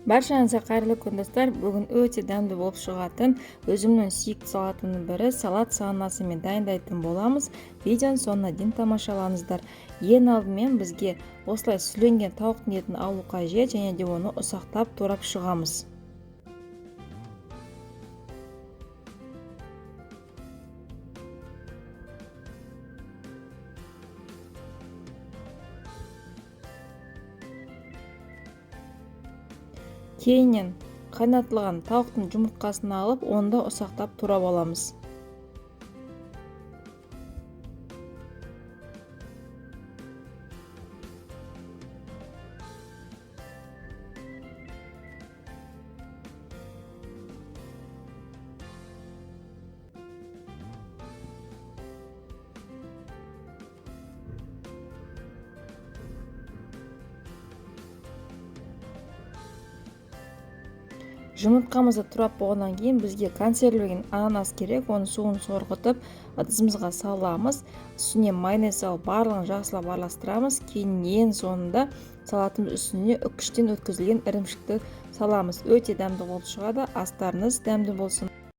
Баршаңызға қайырлы күн, достар. Бүгін өте дәмді болып шығатын өзімнің сүйікті салатымның бірі салат санасымен дайындайтын боламыз. Видеоның соңына дейін тамашалаңыздар. Ең алдымен бізге осылай сүрленген тауықтың етін алу қажет және де оны ұсақтап турап шығамыз. Кейіннен қайнатылған тауықтың жұмыртқасын алып, оны да ұсақтап турап аламыз. Жұмыртқамызды турап болғаннан кейін бізге консервіленген ананас керек. Оның суын сорғытып, ыдысымызға саламыз. Үстіне майонез салып, барлығын жақсылап араластырамыз. Кейін ең соңында салатымыз үстіне үккіштен өткізілген ірімшікті саламыз. Өте дәмді болып шығады. Астарыңыз дәмді болсын.